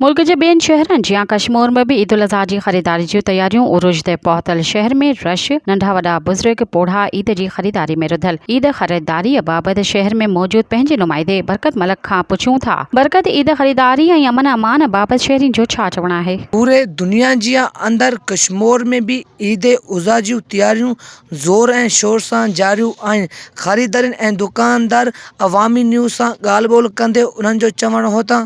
ملڪ جي ٻين شهرن جيان ڪشمور ۾ به عيدالاضحيٰ جي خريداري جون تياريون عروج تي پهتل، شهر ۾ رش، ننڍا وڏا بزرگ، پوڙها عيد جي خريداري ۾ رڌل، عيد خريداري بابت شهر ۾ موجود پنهنجي نمائندي برڪت ملڪ کان پڇيون ٿا، برڪت عيد خريداري ۽ امن امان بابت شهرين جو ڇا چوڻ آهي؟ پوري دنيا جيان اندر ڪشمور ۾ به عيد اضحيٰ جون تياريون زور ۽ شور سان جاريون آهن، خريدارين ۽ دڪاندار عوامي نيوز سان ڳالهه ٻولهه ڪندي انهن جو چوڻ هو ته.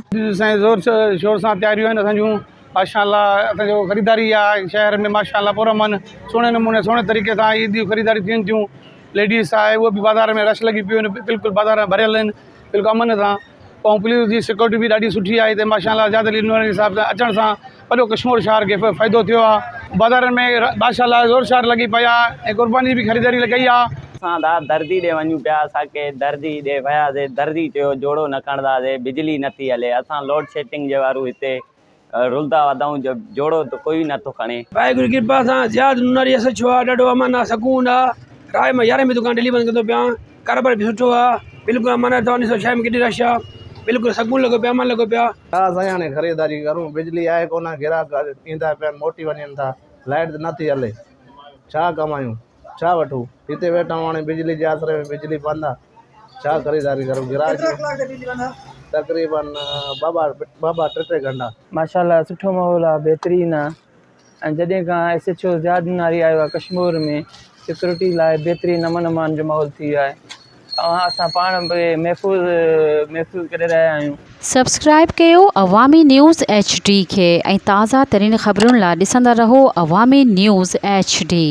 سائين زور شور سان تياريون آهن اسان جون ماشاء الله اسان جو خريداري آهي شهر ۾ ماشاء الله پر امن سهڻي نموني سهڻي طريقي سان عيد جون خريداري ٿين ٿيون ليڊيز آهي اهو به بازار ۾ رش لڳي پيو آهن بلڪل بازار ڀريل آهن بلڪل امن سان ۽ پوليس جي سيڪورٽي به ڏاڍي سٺي آهي هتي ماشاء الله زياده علي نوراني صاحب جا اچڻ سان وڏو ڪشمور شهر کي فائدو ٿيو آهي بازارن ۾ ماشاء الله زور شور لڳي پئي آهي ۽ قرباني جي به خريداري ڪئي آهي. اسان دا درزي ڏي وڃون پيا اسان کي درزي ڏي وياسي درزي چيو جوڙو نه کڻنداسي بجلي نٿي هلي اسان لوڊ شيڊنگ جي وارو هتي رلدا وڌائون جو جوڙو ته ڪوئي نه ٿو کڻي. واهگرو جي ڪرپا سان Ziyad Nonari S H O آ ڏاڍو امن آ سڪون آ رات مان يارهين بجي دڪان ڊيلي بند ڪندو پيا ڪاروبار به سٺو آ بلڪل امن آ توهان ڏسو شهر ۾ ڪيڏي رش آ بلڪل سڪون لڳو پيو امن لڳو پيو آ. ڇا سائين هاڻي خريداري ڪرون بجلي آهي ڪونه گراهڪ ايندا پيا آهن موٽي وڃن ٿا لائيٽ ته نٿي هلي ڇا ڪمايون ڇا وٺون هتي ويٺا آهيون هاڻي بجلي جي آسري ۾ بجلي بند آ ڇا خريداري ڪرون گراهڪ تقريبن ٻه ٻه ٽي ٽي گهنٽا. ماشاءالله سٺو ماحول آ بهترين آ ۽ جڏهن کان ايس ايڇ او زياد ناري آيو آ ڪشمور ۾ سيڪورٽي لاء بهترين امن امان جو ماحول ٿي ويو آهي اوهان اسان پاڻ به محفوظ محسوس ڪري رهيا آهيون. سبسڪرائيب ڪيو عوامي نيوز ايڇ ڊي کي ۽ تازه ترين خبرن لا ڏسندا رهو عوامي نيوز ايڇ ڊي.